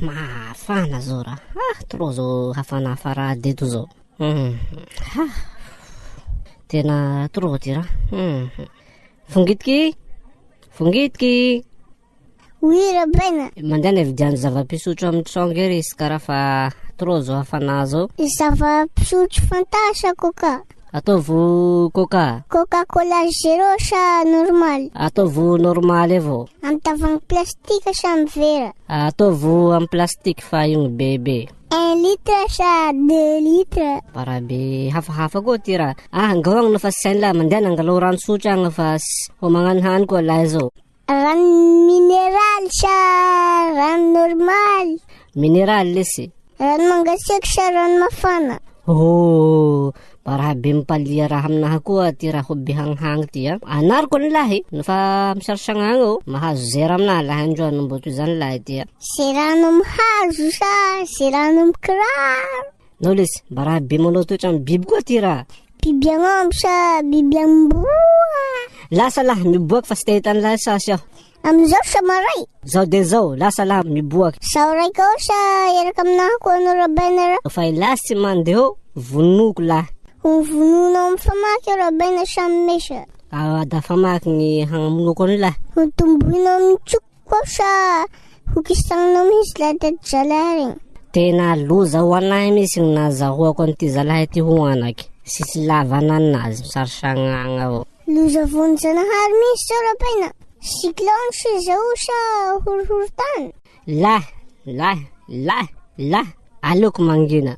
Mafana zao raha. Ah, trop zao hafana fara deto zao. Ah. Tena trop ty raha. Fongitiky. Fongitiky. Oui, Rabaina. Mandeha vidiano zava-pisotro amin'ny tsonga ery izy karaha fa trop zao hafana zao. Zava-pisotro Fanta sa Coca? Ataovy Coca. Coca-Cola zéro sa normal? Ataovy normaly avao. Amin'ny tavoahangy plastika sa amin'ny vera? Ataovy amin'ny plastique fa io bebe. 1 litre sa 2 litres? Parabe hafahafa koa ty raha. Ah, angao agny fa sainy lahy mandeha nangalao rano tsotra agny fa ho magnano hany koa lahy zao. Rano minéral sa rano normal? Minéral lesy. Rano mangatsiaky sa rano mafana? Oh, raha be mipalia raha aminahy koa ty raha ho be hanghagny ty a. Anariko ny lahy nofa misarisagna agny ao mahazo zera aminahy lahy androany mbô toy zany lahy ty a. Ze rano amin'ny hazo sa ze rano amin'ny kiraro? Nao lesy, mba raha be manao toetra amin'ny biby koa ty raha. Biby agnambo sa biby amboa? Lasa lahy miboaky fa tsy te hahita ny lahy sasy aho. Amin'izao sa maray? Zao de zao, lasa lahy miboaky. Zaho raiky ao sa hiaraka aminahy koa anao Rabaina raha? Fa ilahy tsy mandeha eo, vonoko lahy. Ho vonoinao amin'ny famaky eo Rabaina sa amin'ny mesa? Ah, da famaky ny hagnamonoko any lahy. Ho tomboinao amin'ny tsoko ao sa ho kisagnanao mihitsy lahy taty zalahy regny? Tena loza ho anahy mihitsy ny nazahoako an'ity zalahy ty ho anaky. Sisy lavana anazy misarisagnagna avao. Loza vonjanahary mihitsy zao Rabaina. Cyclone sa zao sa horohorontany? Lahy, lahy, lahy, lahy. Aleoko mangina.